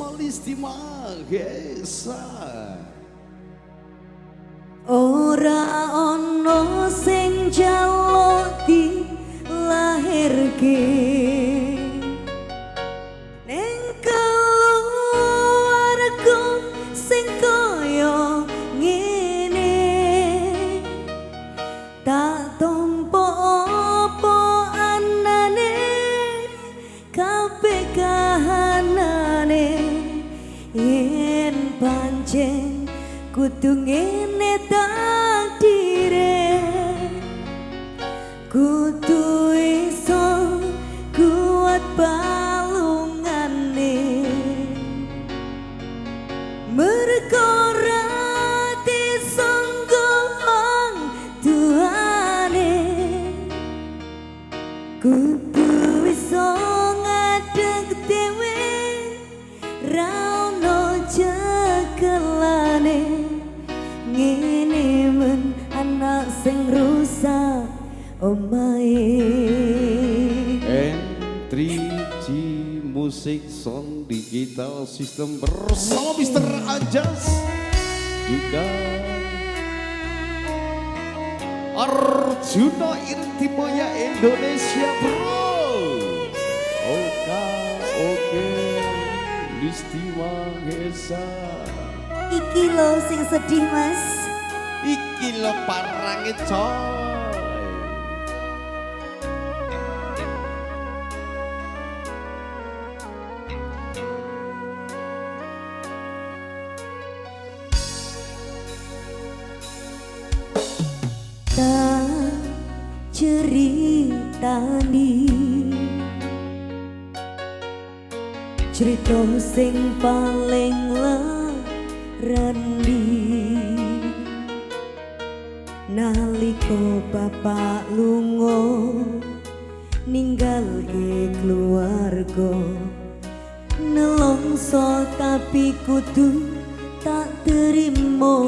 bersama Listi Mahesa. Ora ono sing njaluk dilahirke ning keluarga sing kaya ngene, tak tompo apa anane kabeh kahanane, yen pancen kudu ngene takdire, kudu iso kuat balungane, mergo ra disangga wong tuane, kudu iso ngadeg dhewe ra ono cekelane, ngene men anak sing rusak omahe. N3G Music Sound Digital System bersama Mr. Anjas juga Arjuna Irtimaya Indonesia Bro. Oka oke Listi Mahesa. Iki lho sing sedih mas. Iki lho parange coy. Tak ceritani cerita sing paling larani, nalika bapak lunga ninggalke keluarga, nelongso tapi kudu tak terima.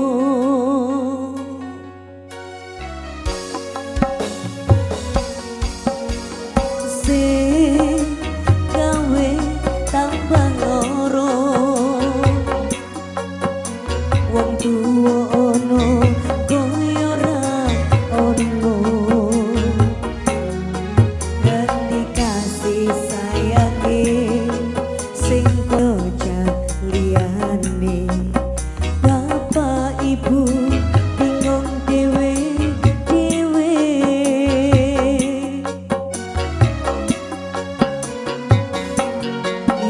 Sing gawe tambah loro, wong tuwa ono kaya ora ono, ngerti kasih sayange sing kaya liyane, bapak ibu bingung dhewe dhewe.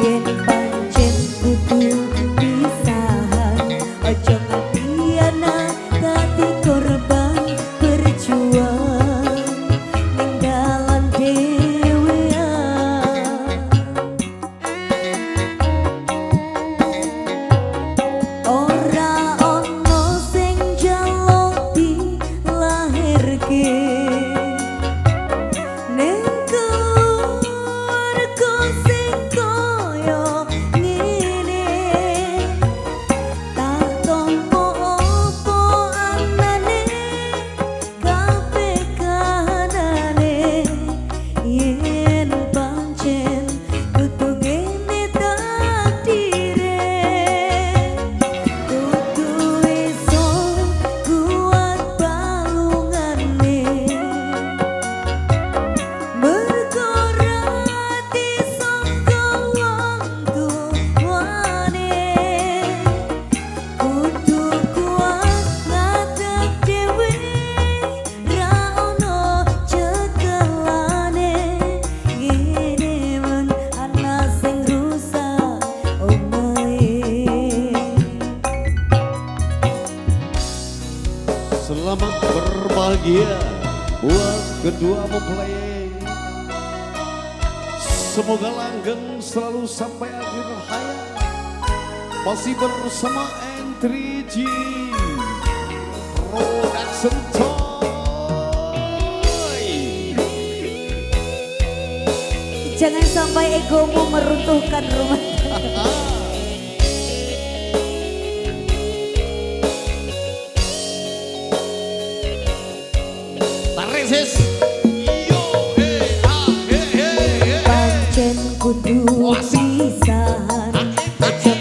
Yen pancen kudu pisahan, aja nganti anak dadi korban berjuang ning dalan dhewean. Ora ono sing njaluk dilahirke ning keluarga sing kaya ngene, tak tompo apa anane kabeh kahanane, yen pancen kudu ngene takdire, kudu iso kuat balungane, mergo ra disangka wong tuane, kudu kuat ngadeg dhewe ra ono cekelane, ngene men anak sing rusak omahe. Selamat berbahagia buat kedua mempelai. Semoga langgeng selalu sampai akhir hayat. Masih bersama N3G Production Toy. Jangan sampai egomu meruntuhkan rumah tangga. Tarik sis. Yo he ha he he he. Pancen kudu Asik. pisahan, aja